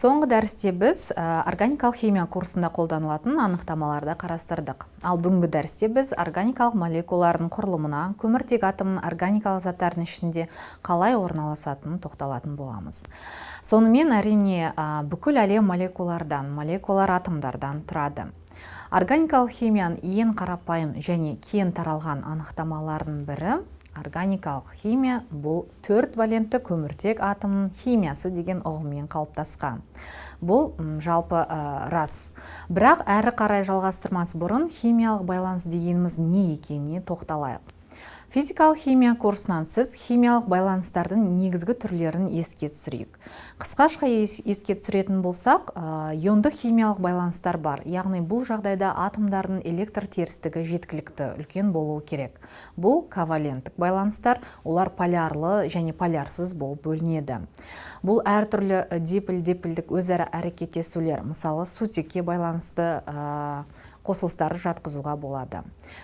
Соңғы дәрісте біз органикалық химия курсында қолданылатын анықтамаларды қарастырдық. Ал бүгінгі дәрісте біз органикалық молекулалардың құрылымына, көміртек атомының органикалық заттардың ішінде қалай орналасатынын тоқталатын боламыз. Сонымен, әрине, бүкіл әлем молекулалардан, молекулалар атомдардан тұрады. Органикалық химияның ең қарапайым және кең таралған анықтамаларының бірі: органикалық химия бұл төрт валентті көміртек атомының химиясы деген ұғыммен қалыптасқан. Бұл жалпы рас. Бірақ әрі қарай жалғастырмас бұрын химиялық байланыс дегеніміз не екеніне тоқталайық. Физикалық химия курсынан сіз химиялық байланыстардың негізгі түрлерін еске түсірейік. Қысқаша еске түсіретін болсақ, иондық химиялық байланыстар бар. Яғни бұл жағдайда атомдардың электр терістігі жеткілікті үлкен болуы керек. Бұл коваленттік байланыстар, олар полярлы және полярсыз болып бөлінеді. Бұл әртүрлі диполь-дипольдік өзара әрекеттесулер, мысалы, сутекке байланысты қосылыстарды жатқызуға болады.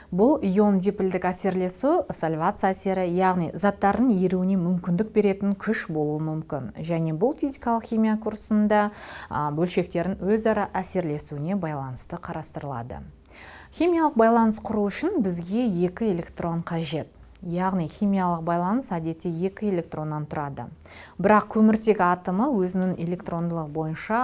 Бұл ион дипольдік әсерлесу, сольвация әсері, яғни заттардың еруіне мүмкіндік беретін күш болуы мүмкін. Және бұл физикалық химия курсында бөлшектердің өзара әсерлесуіне байланысты қарастырылады. Химиялық байланыс құру үшін бізге екі электрон қажет. Яғни химиялық байланыс әдетте екі электроннан тұрады. Бірақ көміртек атомы өзінің электрондылығы бойынша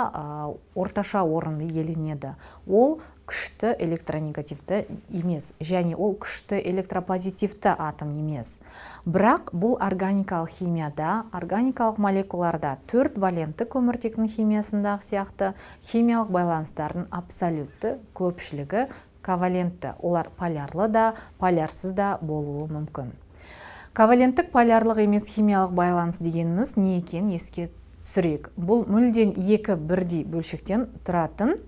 орташа орынды иеленеді. Ол күшті электронегативті емес және ол күшті электропозитивті атом емес. Бірақ бұл органикалық химияда, органикалық молекулаларда төрт валентті көміртектің химиясындағы сияқты химиялық байланыстардың абсолютті көпшілігі ковалентті. Олар полярлы да, полярсыз да болуы мүмкін. Коваленттік полярлық емес химиялық байланыс дегеніміз не екенін еске түсірейік. Бұл мүлдем екі бірдей бөлшектен тұратын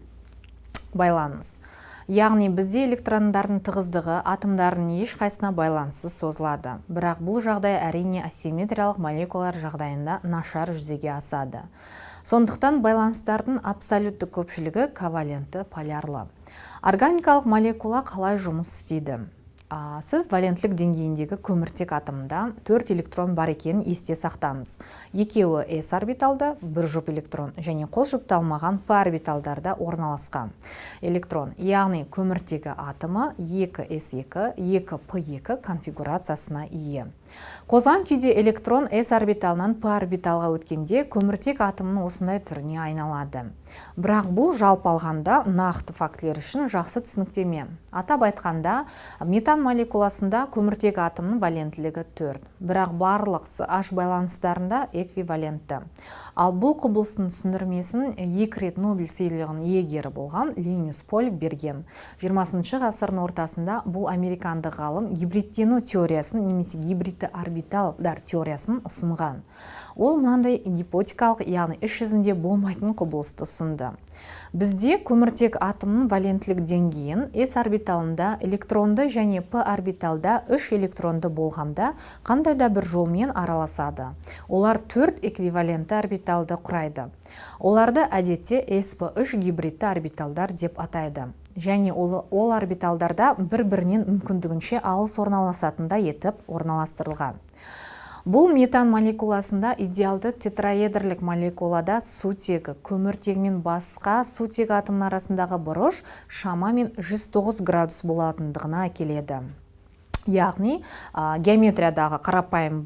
байланыс. Яғни бізде электрондардың тығыздығы атомдардың ешқайсысына байланыссыз созылады. Бірақ бұл жағдай, әрине, асимметриялық молекулалар жағдайында нашар жүзеге асады. Сондықтан байланыстардың абсолютті көпшілігі ковалентті полярлы. Органикалық молекула қалай жұмыс істейді? Сіз валенттік деңгейіндегі көміртек атомында төрт электрон бар екенін есте сақтаңыз. Екеуі s орбиталда, бір жұп электрон, және қос жұпталмаған p орбиталдарда орналасқан электрон. Яғни көміртегі атомы 2s2, 2p2 конфигурациясына ие. Қозған күйде электрон s орбиталынан p орбиталға өткенде, көміртек атомының осындай түріне айналады. Бірақ бұл жалпы алғанда нақты фактілер үшін жақсы түсініктеме. Атап айтқанда, метан молекуласында көміртек атомының валенттілігі 4, бірақ барлық H байланыстарында эквивалентті. Ал бұл құбылыстың түсіндірмесін екі рет Нобель сыйлығының иегері болған Линус Полинг берген. 20 ғасырдың ортасында бұл американдық ғалым гибридтену теориясын немесе гибридті орбиталдар теориясын ұсынған. Ол мынандай гипотетикалық, яғни іс жүзінде болмайтын құбылысты ұсынды. Бізде көміртек атомының валенттілік деңгейін s орбиталында электронды және p орбиталда 3 электронды болғанда қандай да бір жолмен араласады. Олар төрт эквивалентті орбиталды құрайды. Оларды әдетте sp3 гибридті орбиталдар деп атайды. Және ол орбиталдарда бір-бірінен мүмкіндігінше алыс орналасатындай етіп орналастырылған. Бұл метан молекуласында идеалды тетраэдрлік молекулада сутегі, көміртегі мен басқа сутегі атомының арасындағы бұрыш шамамен 109 градус болатындығына әкеледі. Яғни геометриядағы қарапайым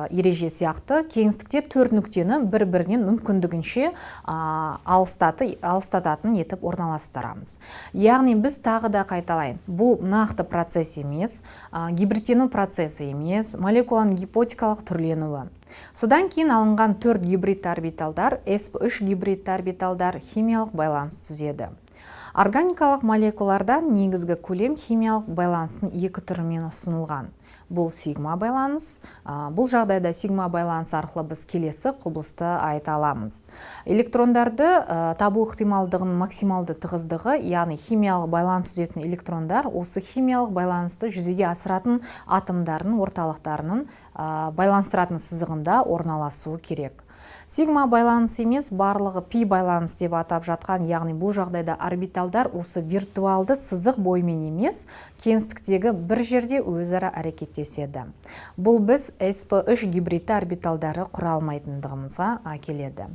ереже сияқты кеңістікте төрт нүктені бір-бірінен мүмкіндігінше алыстататын етіп орналастырамыз. Яғни біз, тағы да қайталайын, бұл нақты процесс емес, гибридтену процесі емес, молекуланың гипотетикалық түрленуі. Содан кейін алынған төрт гибридті орбиталдар, sp3 гибридті орбиталдар химиялық байланыс түзеді. Органикалық молекулаларда негізгі көлем химиялық байланыстың екі түрімен ұсынылған. Бұл сигма байланыс. Бұл жағдайда сигма байланыс арқылы біз келесі құбылысты айта аламыз. Электрондарды табу ықтималдығының максималды тығыздығы, яғни химиялық байланыс түзетін электрондар осы химиялық байланысты жүзеге асыратын атомдардың орталықтарының байланыстыратын сызығында орналасуы керек. Сигма байланыс емес, барлығы пи байланыс деп атап жатқан, яғни бұл жағдайда орбиталдар осы виртуалды сызық бойымен емес, кеңістіктегі бір жерде өзара әрекеттеседі. Бұл біз sp3 гибридті орбиталдары құра алмайтындығымызға әкеледі.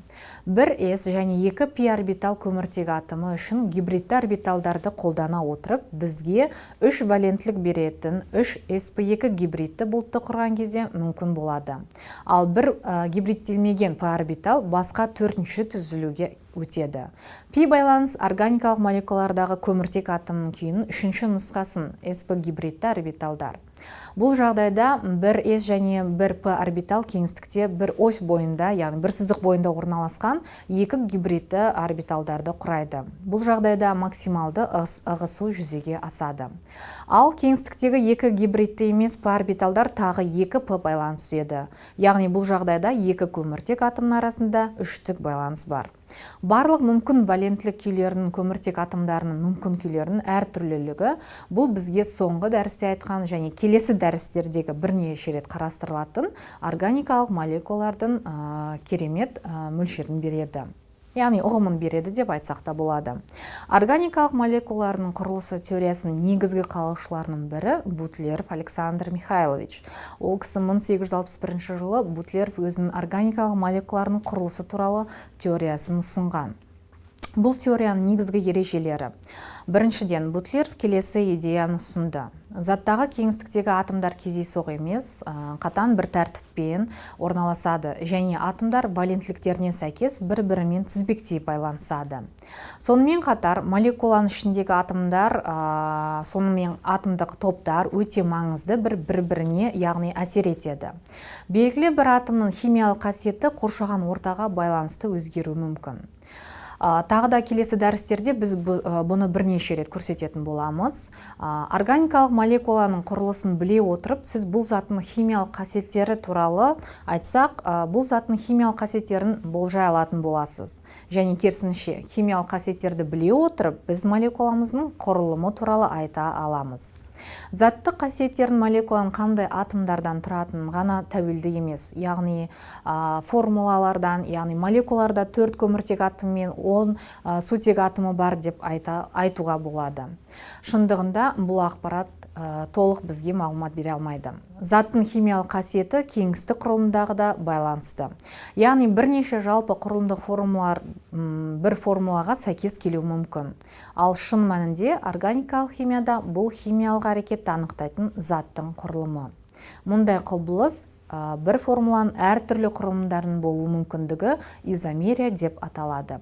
Бір s және екі пи орбитал көміртек атомы үшін гибридті орбиталдарды қолдана отырып, бізге 3 валенттілік беретін 3 sp2 гибридті бұлтты құрған кезде мүмкін болады. Ал бір гибридтелмеген p орбитал басқа төртінші түзілуге өтеді. Пи байланыс органикалық молекулалардағы көміртек атомының күйінің үшінші нұсқасын sp гибридті орбиталдар. Бұл жағдайда бір s және бір p орбитал кеңістікте бір ось бойында, яғни бір сызық бойында орналасқан екі гибридті орбиталдарды құрайды. Бұл жағдайда максималды ығысу жүзеге асады. Ал кеңістіктегі екі гибридті емес p орбиталдар тағы екі p байланыс түзеді. Яғни бұл жағдайда екі көміртек атомның арасында үштік байланыс бар. Барлық мүмкін валенттілік күйлерінің, көміртек атомдарының мүмкін күйлерінің әртүрлілігі бұл бізге соңғы дәрісте айтқан және келесі дәрістердегі бірнеше рет қарастырылатын органикалық молекулалардың керемет мөлшерін береді. Яғни ұғымын береді деп айтсақ та болады. Органикалық молекулалардың құрылысы теориясының негізгі қалаушыларының бірі Бутлеров Александр Михайлович. Ол кісі 1861 жылы Бутлеров өзінің органикалық молекулаларының құрылысы туралы теориясын ұсынған. Бұл теорияның негізгі ережелері. Біріншіден, Бутлеров келесі идеяны ұсынды. Заттағы кеңістіктегі атомдар кездейсоқ емес, қатаң бір тәртіппен орналасады және атомдар валенттіліктеріне сәйкес бір-бірімен тізбектей байланысады. Сонымен қатар, молекуланың ішіндегі атомдар, сонымен атомдық топтар өте маңызды бір-біріне, яғни әсер етеді. Белгілі бір атомның химиялық қасиеті қоршаған ортаға байланысты өзгеруі мүмкін. Тағы да келесі дәрістерде біз бұны бірнеше рет көрсететін боламыз. Органикалық молекуланың құрылысын біле отырып, сіз бұл заттың химиялық қасиеттері туралы айтсақ, бұл заттың химиялық қасиеттерін болжай алатын боласыз. Және керісінше, химиялық қасиеттерді біле отырып, біз молекуламыздың құрылымы туралы айта аламыз. Заттық қасиеттерін молекуланың қандай атомдардан тұратынын ғана тәуелді емес, яғни формулалардан, яғни молекулаларда 4 көміртек атомы мен 10 сутек атомы бар деп айтуға болады. Шындығында бұл ақпарат толық бізге мағлұмат бере алмайды. Заттың химиялық қасиеті кеңістік құрылымдағы да байланысты. Яғни бірнеше жалпы құрылымдық формулалар бір формулаға сәйкес келуі мүмкін. Ал шын мәнінде органикалық химияда бұл химиялық әрекетті анықтайтын заттың құрылымы. Мұндай құбылыс бір формуланың әртүрлі құрылымдарының болуы мүмкіндігі изомерия деп аталады.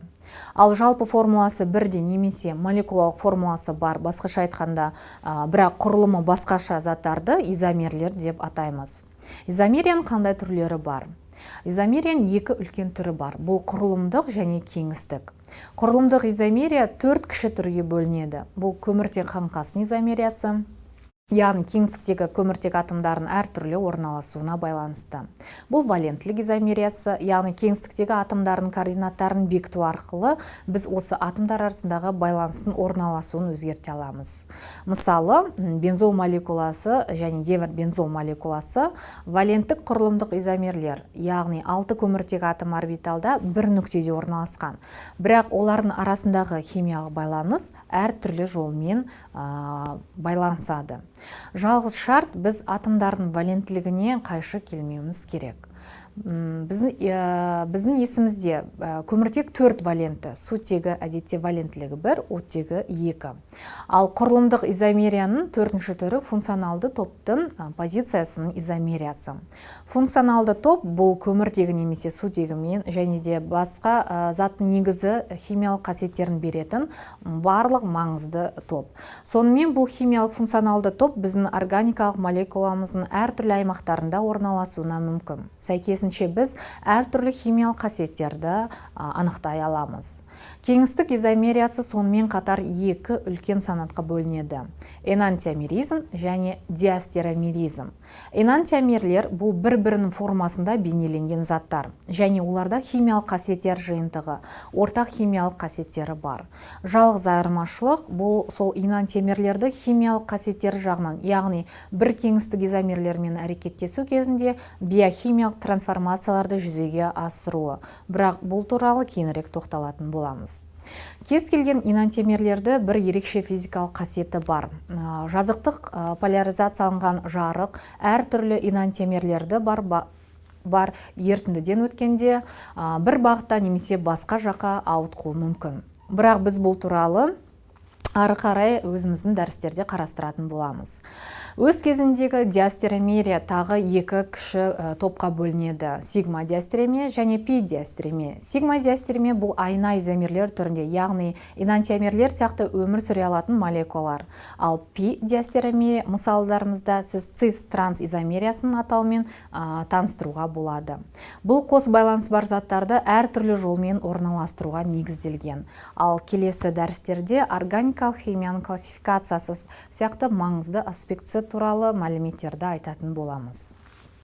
Ал жалпы формуласы бірде немесе молекулалық формуласы бар, басқаша айтқанда, бірақ құрылымы басқаша заттарды изомерлер деп атаймыз. Изомерияның қандай түрлері бар? Изомерияның екі үлкен түрі бар. Бұл құрылымдық және кеңістік. Құрылымдық изомерия төрт кіші түрге бөлінеді. Бұл көміртек қаңқасының изомериясы, яғни кеңістіктегі көміртек атомдарының әртүрлі орналасуына байланысты. Бұл валенттілік изомериясы, яғни кеңістіктегі атомдардың координаттарын бекіту арқылы біз осы атомдар арасындағы байланыстың орналасуын өзгерте аламыз. Мысалы, бензол молекуласы және бензол молекуласы валенттік құрылымдық изомерлер, яғни 6 көміртек атом орбиталда бір нүктеде орналасқан. Бірақ олардың арасындағы химиялық байланыс әртүрлі жолмен байланысады. Жалғыз шарт, біз атомдардың валенттілігіне қайшы келмеуіміз керек. Біздің есімізде көміртек 4 валентті, сутегі әдетте валенттілігі 1, оттегі 2. Ал құрылымдық изомерияның төртінші түрі функционалды топтың позициясының изомериясы. Функционалды топ бұл көміртегі немесе сутегімен және де басқа заттың негізі химиялық қасиеттерін беретін барлық маңызды топ. Сонымен бұл химиялық функционалды топ біздің органикалық молекуламыздың әртүрлі аймақтарында орналасуына мүмкін. Сәйкесінше біз әртүрлі химиялық қасиеттерді анықтай аламыз. Кеңістік изомериясы сонымен қатар екі үлкен санатқа бөлінеді: энантиомеризм және диастереомеризм. Энантиомерлер – бұл бір-бірінің формасында бейнеленген заттар және оларда химиялық қасиеттер жиынтығы, ортақ химиялық қасиеттері бар. Жалғыз айырмашылық – бұл сол энантиомерлерді химиялық қасиеттері жағынан, яғни бір кеңістік изомерлермен әрекеттесу кезінде биохимиялық трансформацияларды жүзеге асыруы. Бірақ бұл туралы кейінірек тоқталатын боламыз. Кез келген энантиомерлерді бір ерекше физикалық қасиеті бар. Жазықтық поляризацияланған жарық әртүрлі энантиомерлерді бар ерітіндіден өткенде бір бағытта немесе басқа жаққа ауытқуы мүмкін. Бірақ біз бұл туралы ары қарай өзіміздің дәрістерде қарастыратын боламыз. Өз кезіндегі диастереомерия тағы екі кіші топқа бөлінеді: сигма диастереомерия және пи диастереомерия. Сигма диастереомерия – бұл айна изомерлер түрінде, яғни энантиомерлер сияқты өмір сүре алатын молекулалар. Ал пи диастереомерия мысалдарымызда сіз цис транс изомериясының атауымен таныстыруға болады. Бұл қос байланыс бар заттарды әртүрлі жолмен орналастыруға негізделген. Ал келесі дәрістерде органикалық химияның классификациясы сияқты маңызды аспектісі туралы мәліметтерді айтатын боламыз.